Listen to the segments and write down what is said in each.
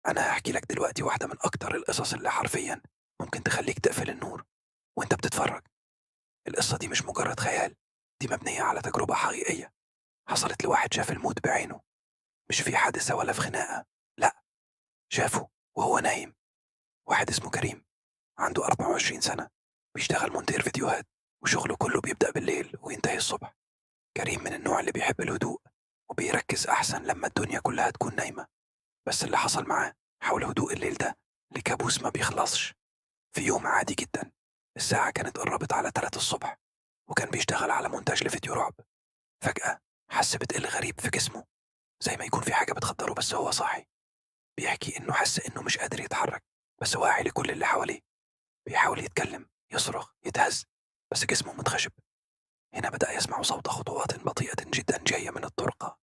أنا هحكي لك دلوقتي واحدة من أكتر القصص اللي حرفيا ممكن تخليك تقفل النور وانت بتتفرج. القصة دي مش مجرد خيال، دي مبنية على تجربة حقيقية حصلت لواحد شاف الموت بعينه، مش في حادثة ولا في خناقة، لا، شافه وهو نايم. واحد اسمه كريم، عنده 24 سنة، بيشتغل مونتير فيديوهات، وشغله كله بيبدأ بالليل وينتهي الصبح. كريم من النوع اللي بيحب الهدوء وبيركز أحسن لما الدنيا كلها تكون نايمة. بس اللي حصل معاه حول هدوء الليل ده لكابوس ما بيخلصش. في يوم عادي جدا، الساعة كانت قربت على 3 الصبح، وكان بيشتغل على مونتاج لفيديو رعب. فجأة حس بتقل غريب في جسمه، زي ما يكون في حاجة بتخدره بس هو صاحي. بيحكي إنه حس إنه مش قادر يتحرك، بس واعي لكل اللي حواليه. بيحاول يتكلم، يصرخ، يتهز، بس جسمه متخشب. هنا بدأ يسمع صوت خطوات بطيئة جدا جاية من الطرقة،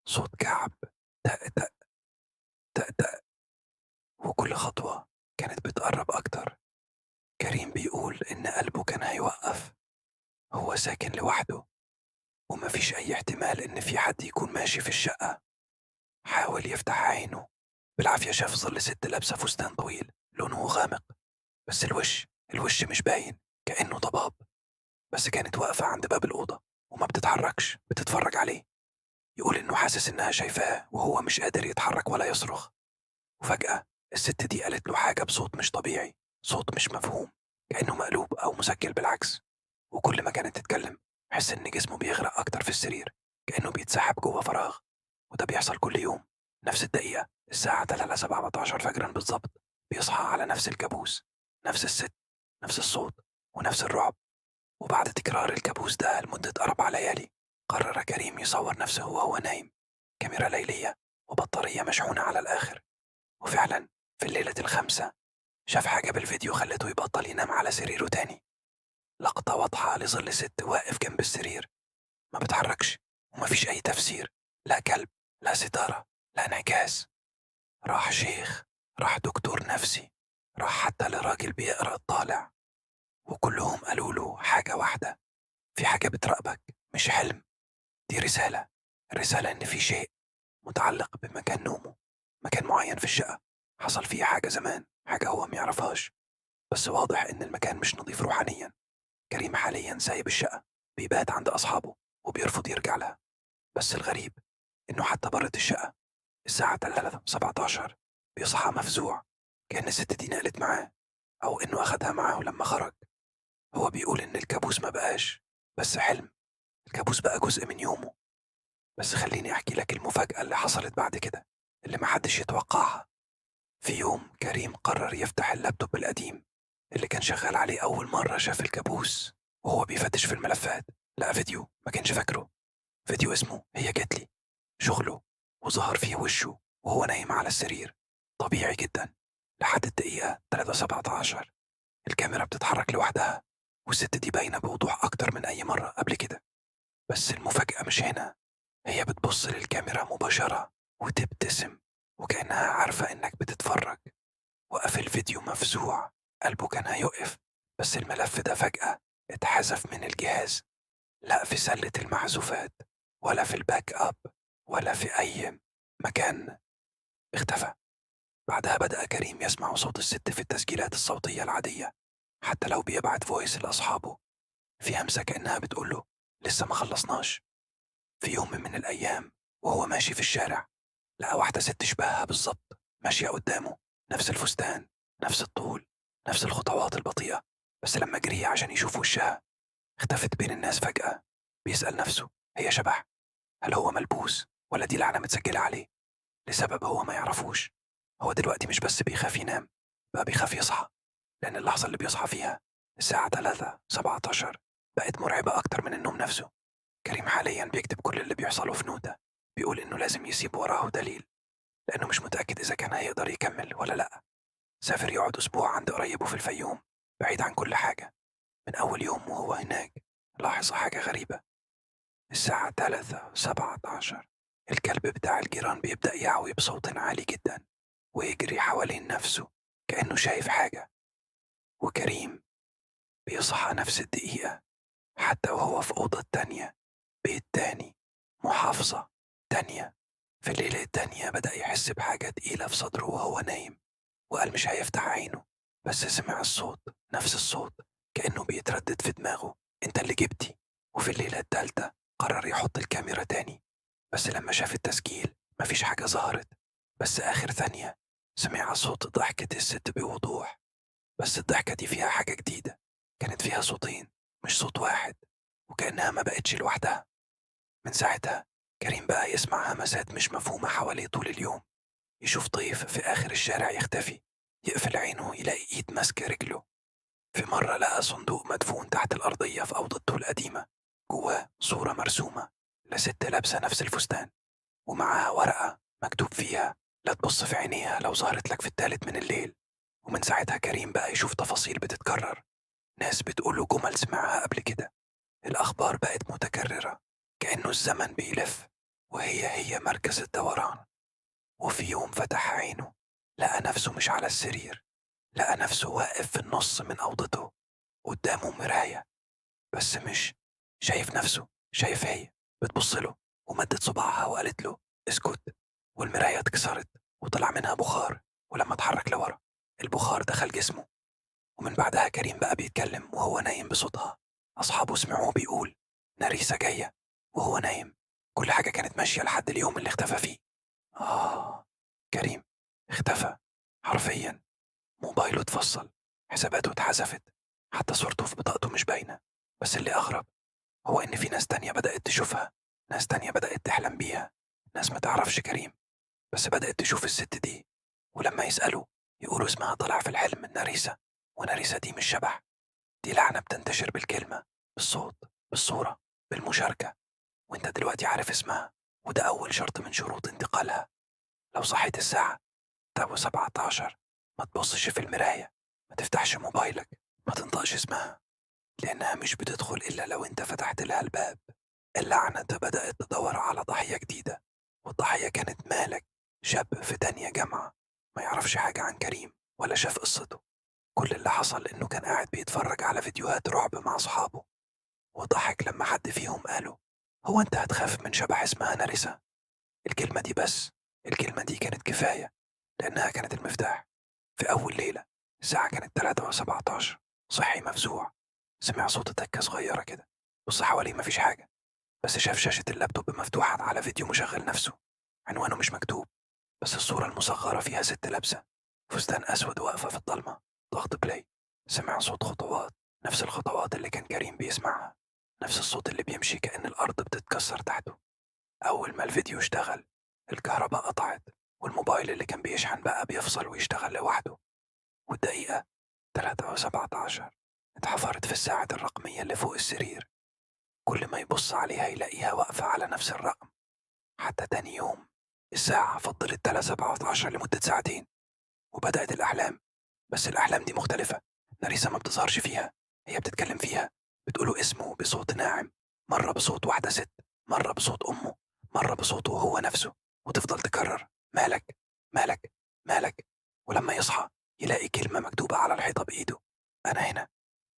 صوت كعب تأ تأ تأ تأ، وكل خطوة كانت بتقرب أكتر. كريم بيقول إن قلبه كان هيوقف. هو ساكن لوحده ومفيش أي احتمال إن في حد يكون ماشي في الشقة. حاول يفتح عينه بالعافية، شاف ظل ست لابسة فستان طويل لونه غامق، بس الوش مش باين، كأنه ضباب. بس كانت واقفة عند باب الأوضة وما بتتحركش، بتتفرج عليه. يقول إنه حاسس إنها شايفاه وهو مش قادر يتحرك ولا يصرخ. وفجأة الست دي قالت له حاجة بصوت مش طبيعي، صوت مش مفهوم، كأنه مقلوب أو مسجل بالعكس. وكل ما كانت تتكلم حس إن جسمه بيغرق أكتر في السرير، كأنه بيتسحب جوه فراغ. وده بيحصل كل يوم، نفس الدقيقة، الساعة 3:17 فجرا بالظبط، بيصحى على نفس الكابوس، نفس الست، نفس الصوت، ونفس الرعب. وبعد تكرار الكابوس ده لمدة 4 ليالي، قرر كريم يصور نفسه وهو نايم، كاميرا ليلية وبطارية مشحونة على الآخر. وفعلا في الليلة الخامسة شاف حاجة بالفيديو خلته يبطل ينام على سريره تاني. لقطة واضحة لظل ست واقف جنب السرير، ما بتحركش، ومفيش أي تفسير، لا كلب، لا ستارة، لا انعكاس. راح شيخ، راح دكتور نفسي، راح حتى لراجل بيقرأ الطالع، وكلهم قالوا له حاجة واحدة: في حاجة بتراقبك، مش حلم، دي رسالة. الرسالة إن في شيء متعلق بمكان نومه، مكان معين في الشقة حصل فيه حاجة زمان، حاجة هو ما يعرفهاش، بس واضح إن المكان مش نظيف روحانيا. كريم حاليا سايب الشقة، بيبات عند أصحابه وبيرفض يرجع لها. بس الغريب إنه حتى برة الشقة الساعة 3:17 بيصحى مفزوع، كأن الست دي نقلت معاه، أو إنه أخدها معاه لما خرج. هو بيقول إن الكابوس ما بقاش بس حلم، الكابوس بقى جزء من يومه. بس خليني أحكي لك المفاجأة اللي حصلت بعد كده، اللي محدش يتوقعها. في يوم كريم قرر يفتح اللابتوب القديم اللي كان شغال عليه أول مرة شاف الكابوس، وهو بيفتش في الملفات لقى فيديو ما كانش فاكره، فيديو اسمه هي جاتلي، شغله، وظهر فيه وشه وهو نايم على السرير طبيعي جدا لحد الدقيقة 3:17. الكاميرا بتتحرك لوحدها، والست دي باينة بوضوح أكتر من أي مرة قبل كده. بس المفاجأة مش هنا، هي بتبص للكاميرا مباشرة وتبتسم وكأنها عارفة إنك بتتفرج. وقف الفيديو مفزوع، قلبه كان هيقف، بس الملف ده فجأة اتحذف من الجهاز، لا في سلة المحذوفات ولا في ال backup ولا في أي مكان، اختفى. بعدها بدأ كريم يسمع صوت الست في التسجيلات الصوتية العادية، حتى لو بيبعت voice لأصحابه، في همسة كأنها بتقوله لسه ما خلصناش. في يوم من الأيام وهو ماشي في الشارع لقى واحدة ست شبهها بالظبط ماشية قدامه، نفس الفستان، نفس الطول، نفس الخطوات البطيئة. بس لما جري عشان يشوف وشها اختفت بين الناس فجأة. بيسأل نفسه، هي شبح؟ هل هو ملبوس؟ ولا دي لعنة متسجلة عليه لسبب هو ما يعرفوش؟ هو دلوقتي مش بس بيخاف ينام، بقى بيخاف يصحى، لأن اللحظة اللي بيصحى فيها الساعة 3:17 بقت مرعبة أكتر من النوم نفسه. كريم حاليا بيكتب كل اللي بيحصله في نوتة، بيقول إنه لازم يسيب وراه دليل، لأنه مش متأكد إذا كان هيقدر يكمل ولا لأ. سافر يقعد أسبوع عند قريبه في الفيوم، بعيد عن كل حاجة. من أول يوم وهو هناك لاحظ حاجة غريبة. الساعة 3:17 الكلب بتاع الجيران بيبدأ يعوي بصوت عالي جدا ويجري حوالين نفسه كأنه شايف حاجة. وكريم بيصحى نفس الدقيقة، حتى وهو في أوضة تانية، بيت تاني، محافظة تانية، في في الليلة التانية بدأ يحس بحاجة تقيلة في صدره وهو نايم، وقال مش هيفتح عينه، بس سمع الصوت، نفس الصوت، كأنه بيتردد في دماغه: انت اللي جبتي. وفي الليلة التالتة قرر يحط الكاميرا تاني، بس لما شاف التسجيل مفيش حاجة ظهرت. بس آخر ثانية سمع صوت ضحكة الست بوضوح، بس الضحكة دي فيها حاجة جديدة، كانت فيها صوتين مش صوت واحد، وكأنها ما بقتش لوحدها. من ساعتها كريم بقى يسمع همسات مش مفهومة حواليه طول اليوم، يشوف طيف في آخر الشارع يختفي، يقفل عينه يلاقي إيد ماسكة رجله. في مرة لقى صندوق مدفون تحت الأرضية في أوضته القديمة، جواه صورة مرسومة لست لابسة نفس الفستان، ومعاها ورقة مكتوب فيها: لا تبص في عينيها لو ظهرت لك في الثالث من الليل. ومن ساعتها كريم بقى يشوف تفاصيل بتتكرر، ناس بتقوله جمل سمعها قبل كده، الأخبار بقت متكررة كأنه الزمن بيلف وهي هي مركز الدوران. وفي يوم فتح عينه لقى نفسه مش على السرير، لقى نفسه واقف في النص من أوضته، قدامه مراية، بس مش شايف نفسه، شايف هي بتبص له، ومدت صباعها وقالت له اسكت. والمراية اتكسرت وطلع منها بخار، ولما اتحرك لورا البخار دخل جسمه. ومن بعدها كريم بقى بيتكلم وهو نايم بصوتها، أصحابه سمعوه بيقول ناريسا جاية وهو نايم. كل حاجة كانت ماشية لحد اليوم اللي اختفى فيه. آه، كريم اختفى حرفيا، موبايله اتفصل، حساباته اتحذفت، حتى صورته في بطاقته مش باينة. بس اللي أغرب هو إن في ناس تانية بدأت تشوفها، ناس تانية بدأت تحلم بيها، ناس ما تعرفش كريم بس بدأت تشوف الست دي، ولما يسألوا يقولوا اسمها طلع في الحلم ناريسا. وناريسا دي مش شبح، دي لعنة بتنتشر بالكلمة، بالصوت، بالصورة، بالمشاركة. وانت دلوقتي عارف اسمها، وده أول شرط من شروط انتقالها. لو صحيت الساعة 17 ما تبصش في المراية، ما تفتحش موبايلك، ما تنطقش اسمها، لأنها مش بتدخل إلا لو انت فتحت لها الباب. اللعنة بدأت تدور على ضحية جديدة، والضحية كانت مالك، شاب في تانية جامعة، ما يعرفش حاجة عن كريم ولا شاف قصته. كل اللي حصل إنه كان قاعد بيتفرج على فيديوهات رعب مع أصحابه، وضحك لما حد فيهم قاله: هو أنت هتخاف من شبح اسمها ناريسا؟ الكلمة دي بس، الكلمة دي كانت كفاية، لأنها كانت المفتاح. في أول ليلة الساعة كانت 3:17، صحي مفزوع، سمع صوت تكة صغيرة كده، بص حواليه مفيش حاجة، بس شاف شاشة اللابتوب مفتوحة على فيديو مشغل نفسه، عنوانه مش مكتوب، بس الصورة المصغرة فيها ست لابسة فستان أسود واقفة في الضلمة. ضغط play، سمع صوت خطوات، نفس الخطوات اللي كان كريم بيسمعها، نفس الصوت اللي بيمشي كأن الأرض بتتكسر تحته. أول ما الفيديو اشتغل الكهرباء قطعت، والموبايل اللي كان بيشحن بقى بيفصل ويشتغل لوحده. والدقيقة 3:17 اتحفرت في الساعة الرقمية اللي فوق السرير، كل ما يبص عليها يلاقيها واقفة على نفس الرقم. حتى تاني يوم الساعة فضلت 3:17 لمدة ساعتين، وبدأت الأحلام. بس الأحلام دي مختلفة، ناريسا ما بتظهرش فيها، هي بتتكلم فيها، بتقوله اسمه بصوت ناعم، مرة بصوت واحدة ست، مرة بصوت أمه، مرة بصوته هو نفسه، وتفضل تكرر مالك مالك مالك. ولما يصحى يلاقي كلمة مكتوبة على الحيطة بإيده: أنا هنا.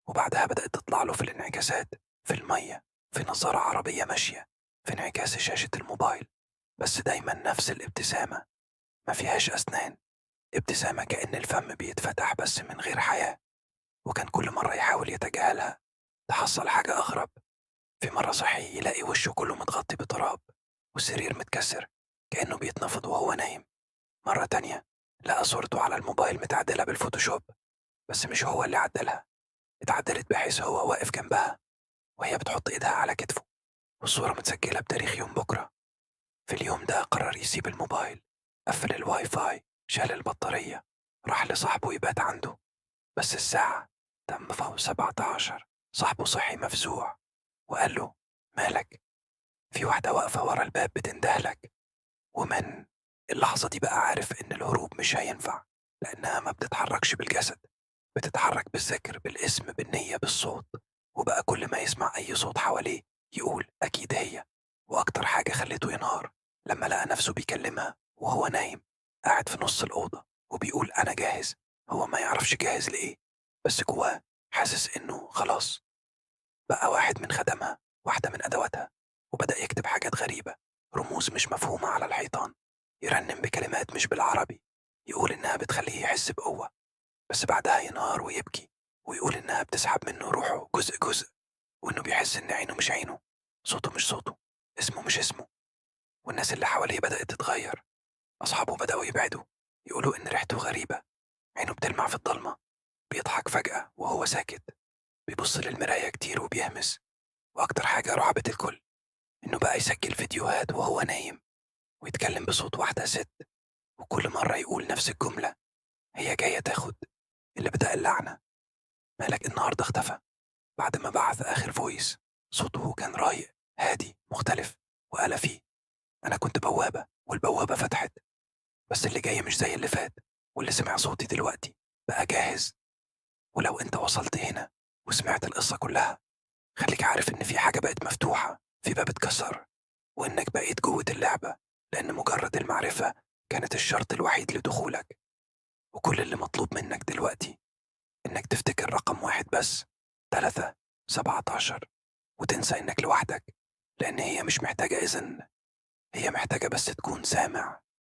وبعدها بدأت تطلع له في الانعكاسات، في المية، في نظارة عربية ماشية، في انعكاس شاشة الموبايل، بس دايما نفس الابتسامة، ما فيهاش أسنان، ابتسامة كأن الفم بيتفتح بس من غير حياة. وكان كل مرة يحاول يتجاهلها تحصل حاجة أغرب. في مرة صحي يلاقي وشه كله متغطي بتراب والسرير متكسر كأنه بيتنفض وهو نايم. مرة تانية لقى صورته على الموبايل متعدلة بالفوتوشوب، بس مش هو اللي عدلها، اتعدلت بحيث هو واقف جنبها وهي بتحط ايدها على كتفه، والصورة متسجلة بتاريخ يوم بكرة. في اليوم ده قرر يسيب الموبايل، قفل الواي فاي، شال البطارية، راح لصاحبه يبات عنده. بس الساعة تم فوق 17 صاحبه صحي مفزوع وقال له: مالك؟ في واحدة واقفة ورا الباب بتندهلك. ومن اللحظة دي بقى عارف إن الهروب مش هينفع، لأنها ما بتتحركش بالجسد، بتتحرك بالذكر، بالاسم، بالنية، بالصوت. وبقى كل ما يسمع أي صوت حواليه يقول أكيد هي. وأكتر حاجة خلته ينهار لما لقى نفسه بيكلمها وهو نايم، قاعد في نص الأوضة وبيقول أنا جاهز. هو ما يعرفش جاهز لإيه، بس جواه حاسس إنه خلاص بقى واحد من خدمها، واحدة من أدواتها. وبدأ يكتب حاجات غريبة، رموز مش مفهومة على الحيطان. يرنم بكلمات مش بالعربي، يقول إنها بتخليه يحس بقوة، بس بعدها ينهار ويبكي ويقول إنها بتسحب منه روحه جزء جزء، وإنه بيحس إن عينه مش عينه، صوته مش صوته، اسمه مش اسمه. والناس اللي حواليه بدأت تتغير، أصحابه بدأوا يبعدوا، يقولوا إن ريحته غريبة، عينه بتلمع في الضلمة، بيضحك فجأة وهو ساكت، بيبص للمراية كتير وبيهمس. وأكتر حاجة رعبت الكل إنه بقى يسجل فيديوهات وهو نايم ويتكلم بصوت واحدة ست، وكل مرة يقول نفس الجملة: هي جاية تاخد اللي بدأ اللعنة. مالك النهاردة اختفى بعد ما بعث آخر voice. صوته كان رايق، هادي، مختلف، وقال فيه: أنا كنت بوابة والبوابة فتحت، بس اللي جاي مش زي اللي فات، واللي سمع صوتي دلوقتي بقى جاهز. ولو أنت وصلت هنا وسمعت القصة كلها، خليك عارف إن في حاجة بقت مفتوحة، في باب اتكسر، وإنك بقيت جوه اللعبة، لأن مجرد المعرفة كانت الشرط الوحيد لدخولك. وكل اللي مطلوب منك دلوقتي إنك تفتكر رقم واحد بس، 3 17، وتنسى إنك لوحدك، لأن هي مش محتاجة إذن، هي محتاجة بس تكون سامع.